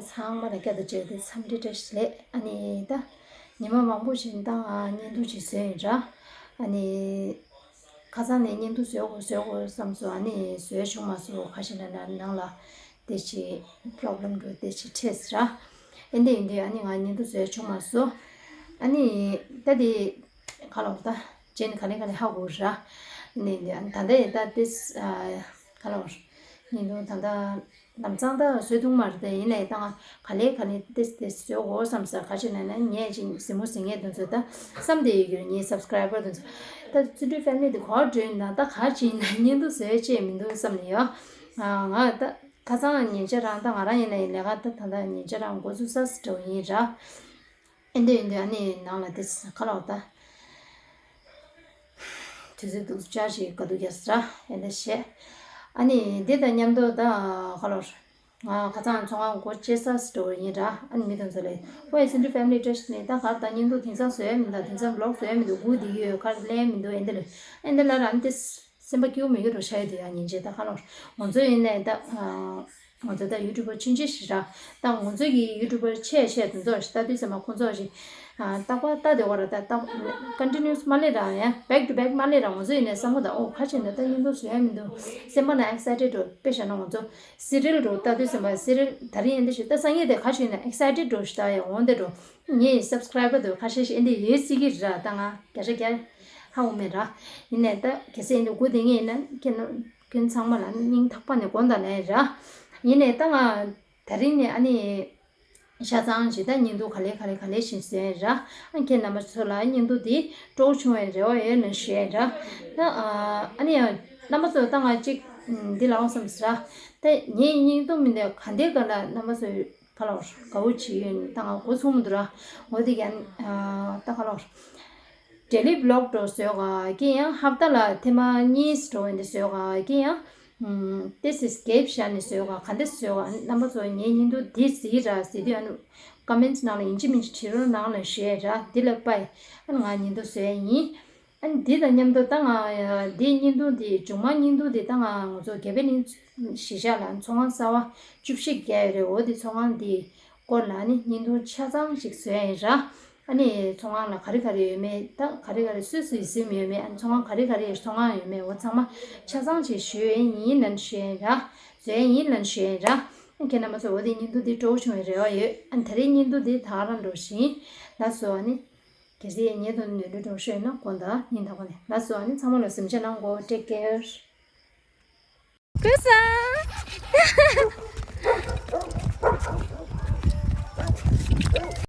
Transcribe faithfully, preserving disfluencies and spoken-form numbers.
ཚང་མ་ལ་བསྐྱར་དུ་མཇལ་ཏེ་འཚམས་འདྲི་བཀྲ་ཤིས་བདེ་ལེགས། ཨ་ནི་ད་ཉི་མ་མང་པོ་ཞིག་ད་ང་བརྙན་ཐུང་ཅིག་བཟོས་ཡིན་ར། ཨ་ནི་ཁ་སང་ནས་བརྙན་ཐུང་བཟོ་དགོས་བཟོ་དགོས་བསམ་སོང་། ཨ་ནི་བཟོས་བྱུང་མ་སོང་། ཁ་ཤས་ན་ན་ནང་ལ་དེ་ཅིག་པོ་རོབ་ལེམ་འགྲོ་དེ་ཅིག་འཕྲད་ར། ཨེ་འདི་ཡིན་དུས་ཨ་ནི་ང་བརྙན་ཐུང་བཟོས་བྱུང་མ་སོང་། ཨ་ནི་ད་དེ་ག་ལ་འོ་ད་རྗེས་ནས་ག་ལེ་ག་ལེ་ཧ་གོ་ར། ཨ་ནི་ཨ་ནི་ད་ལྟ་ཡིན་ད་དེ་ག་ལ་འོ་བརྙན་ཐུང་ད་ལྟ། ལམ་སང་ད་བཟོས་ཐུབ་མ་རེད་དེ། ཡིན་ནའི་ད་ང་ག་ལེ་ག་ལེ་ཏེས་ཏེས་བཟོ་དགོས་བསམ་ས། ག་ཅི་ན་ན་ངས་ཅིག་གཟིགས་མོ་གཟིགས་མཁན་དེ་ཚོ་ད་བསམ་དེ་ཡོད་ཀྱི་རེད། ངའི་སབ་སི་ཀ་རའི་བར་དེ་ཚོ་ད་བརྩོན་འགྲུས་ཕེ་མི་ལི་དེ་ག་པར་འགྲོ་ཡིན་ན། ད་ག་ཅི་ཡིན་ན་བརྙན་ཐུང་བཟོ་ཡ་ཅི་མི་འདུག་བསམ་ནས་ཡོད། ང་ད་ཁ་སང་ཉིན་ཆ་རང་ད་ང་རང་ཡིན་ན་ཡིན་ལས་ཀ་ད་ད་ད་ཉིན་ཆ་རང་འགོ་ཚུགས་ས་སི་འགྲོ་ཡིན་ར། ཨེ་འདི་ཡིན་དུས་ཨ་ནི་ནང་ལ་དེ་ག་ལ་འོ་ད། དུས་ཚོད་འདུག་ཅག་ཞིག་ག་འདུག་རྒྱག་ས་ར་ཨེ་འདི་བྱས། ཨ་ནི་འདི་དང་མཉམ་དུ་ད་ག་ལ་འོ། ང་ཁ་སང་ཚོང་ཁང་སྒོ་ཕྱེ་ས་སི་འགྲོ་ཡིན་ར། ཨ་ནི་མི་དེ་ཚོ་ལ་ཨོ་ཨེ་བརྩོན་འགྲུས་ཕེ་མི་ལི་བཀྲ་ཤིས་ནས་ད་ག་རེ་ད་བརྙན་ཐུང་དེང་སང་བཟོ་ཡ་མི་འདུག་དེང་སང་བི་ལོག་བཟོ་ཡ་མི་འདུག་སྒུག་བསྡད་ཀྱི་ཡོད། ག་རེ་ལན་མི་འདུག་ཨེ་འདི་ལ་ཨེ་འདི་སེམས་པ་སྐྱིད་པོ་མེད་ཀྱི་འགྲོ་ཤ་ཡོད་དེ། ཡང་ཉིན་བྱེད་ད་ག་ལ་འོ་ང་ཚོ་ཡིན་ནའི་ད། ང་ཚོ་ད་ཡུ་ཊུབ་པར་ཆུང་ཆུང་ཞིག་ར། ད་ང་ཚོ་གི་ཡུ་ཊུབ་པར་ཆེ་ཆེ་དེ་ཚོ་ཞིག་ལྟ་དུས་ཙམ་པ་ཁོང་ཚོ་ཞིག་རྟག་པར་ལྟ་བསྡད་པ་ར། ད་ལྟ་ཀོན་ཊི་ནིའུ་སི་མ་སླེབས་ར། ཡང་བེག་ཊུ་བེག་མ་སླེབས་ར། ང་ཚོ་ཡིན་ནའི་བསམ་བློ་ད་ཨོ་ཁ་ཕྱེ་ན་ད་བརྙན་ཐུང་བཟོ་ཡ་མི་འདུག་སེམས་པ་ན་ཨེག་སའི་ཊེཌ་འགྲོ། དཔེ་བཞག་ན་ང་ཚོ་སི་རི་ཡལ་འགྲོ་ལྟ་དུས་ཙམ་པ་སི་རི་ཡལ་ད་རིང་ཡིན་དེ་ཞིག་ད་སང་ཉིན་དེ་ཁ་ཕྱེ་ན་ཨེག་སའི་ཊེཌ་འགྲོ་ཞིག་ད་ཡ་འོང་དེ་འགྲོ། ངའི་སབ་སི་ཀ་རའི་བར་དེ་ཁ་ཤས་ཤིག་ཨེ་འདི་ཡོད་སྲིད་ཀྱི་ར། ད་ང་བརྒྱ་ཆ་བརྒྱ་ཧ་གོ་མེད་ར། ཡིན་ནའི་ད་གལ་སྲིད་ཨེ་འདི་སྒུག་བསྡད་མཁན་ཡིན་ན་ཁྱེད་རྣམ་ཁྱེད་ཚང་མ་ལ་སྙིང་ཐག་པ་ནས་དགོངས་དག་ལན་ར། ཡིན་ནའི་ད་ང་དེ་རིང་ནས་ཨ་ནི་ཆ་ཚང་ཞིག་ད་བརྙན་ཐུང་ག་ལེ་ག་ལེ་ག་ལེ་བཞིན་བཟོས་ར། ཨ་ཁྱེད་རྣམ་པ་ཚོ་ལ་བརྙན་ཐུང་འདི་སྤྲོ་བོ་བྱུང་བའི་རེ་བ་ཡོད་ལན་ཞུ་ཡ་ར། ད་ཨ་ནི་ཡང་རྣམ་པ་ཚོ་ད་ང་གཅིག་འདི་ལའོ་བསམ་ཟེར་ར། ད་ངའི་བརྙན་ཐུང་མི་འདི་ག་འདི་ག་ལ་རྣམ་པ་ཚོ་ག་ལ་བར་དགའ་བོ་བྱེད་ཡོད་ནི་ད་ང་འགོ་ཚུགས་མི་འདུག་ར། འོ་དེ་ཀྱང་ད་ག་ལ་བར་ཌེ་ལི་བི་ལོག་འགྲོ་བཟོས་ག་ཀྱི་ཡང་ཧབ་ཏ་ལ་ཐེངས་མ་གཉིས་འགྲོ་འདི་བཟོས་ག་ཀྱི་ཡང་ཏེ་སི་སི་ཀེབ་བཞག་ནས་བཟོས་ག་ག་འདི་བཟོས་ག་རྣམ་པ་ཚོ་ངའི་བརྙན་ཐུང་འདི་གཟིགས་ར་ཟེར་དུས་ཨ་ནི་ཀོ་མེན་ཊི་ནང་ལ་ཡིན་གཅིག་མིན་གཅིག་བྲིས་རོགས་གནང་ལ་ཞུ་ཡ་ར། འདི་ལ་པའི་ཨ་ནི་ང་བརྙན་ཐུང་བཟོས་ཡ་ཡིན། ཨ་ནི་འདི་དང་མཉམ་དུ་ད་ང་འདིའི་བརྙན་ཐུང་འདི་མཇུག་མ་བརྙན་ཐུང་འདི་ད་ང་ང་ཚོ་དགེ་འཕེལ་གླིང་གཞིས་ཆགས་ལ་ཚོང་ཁང་གསར་པ་བཅུ་བཞི་བརྒྱབ་ཡོད་རེད། འོ་འདི་ཚོང་ཁང་འདི་སྐོར་ལ་ཨ་ནི་བརྙན་ཐུང་ཆ་ཚང་ཞིག་བཟོས་ཡིན་ར། ཨ་ནི་ཚོང་ཁང་ལ་ག་རེ་ག་རེ་ཡོད་མེད་ད་ག་རེ་ག་རེ་སུས་སུས་ཟིན་ཡོད་མེད། ཨ་ནི་ཚོང་ཁང་ག་རེ་ག་རེ་ཚོང་ཁང་ཡོད་མེད་འོ་ཚང་མ་ཆ་ཚང་ཞིག་ཞུ་ཡིན་ལན་ཞུ་ཡིན་ར། བཟོས་ཡིན་ལན་ཞུ་ཡིན་ར། ཨ་ཁྱེད་རྣམ་པ་ཚོ་འོ་འདི་བརྙན་ཐུང་འདི་སྤྲོ་བོ་བྱུང་བའི་རེ་བ་ཡོད། ཨ་ནི་ད་རེས་བརྙན་ཐུང་འདི་ད་ག་རང་འགྲོ་བཞིན་ལ་སོ་ཨ་ནི། གལ་སྲིད་ངའི་ཐོག་ནས་ནོར་འཁྲུལ་འགྲོ་ཤེས་ན་དགོངས་དག་སྙིང་ཐག་པ་ནས་ལགས་སོ། ཨ་ནི་ཚང་མ་ལ་གཟིམ་ཆ་གནང་གོ Take care. ཀུ་སང་།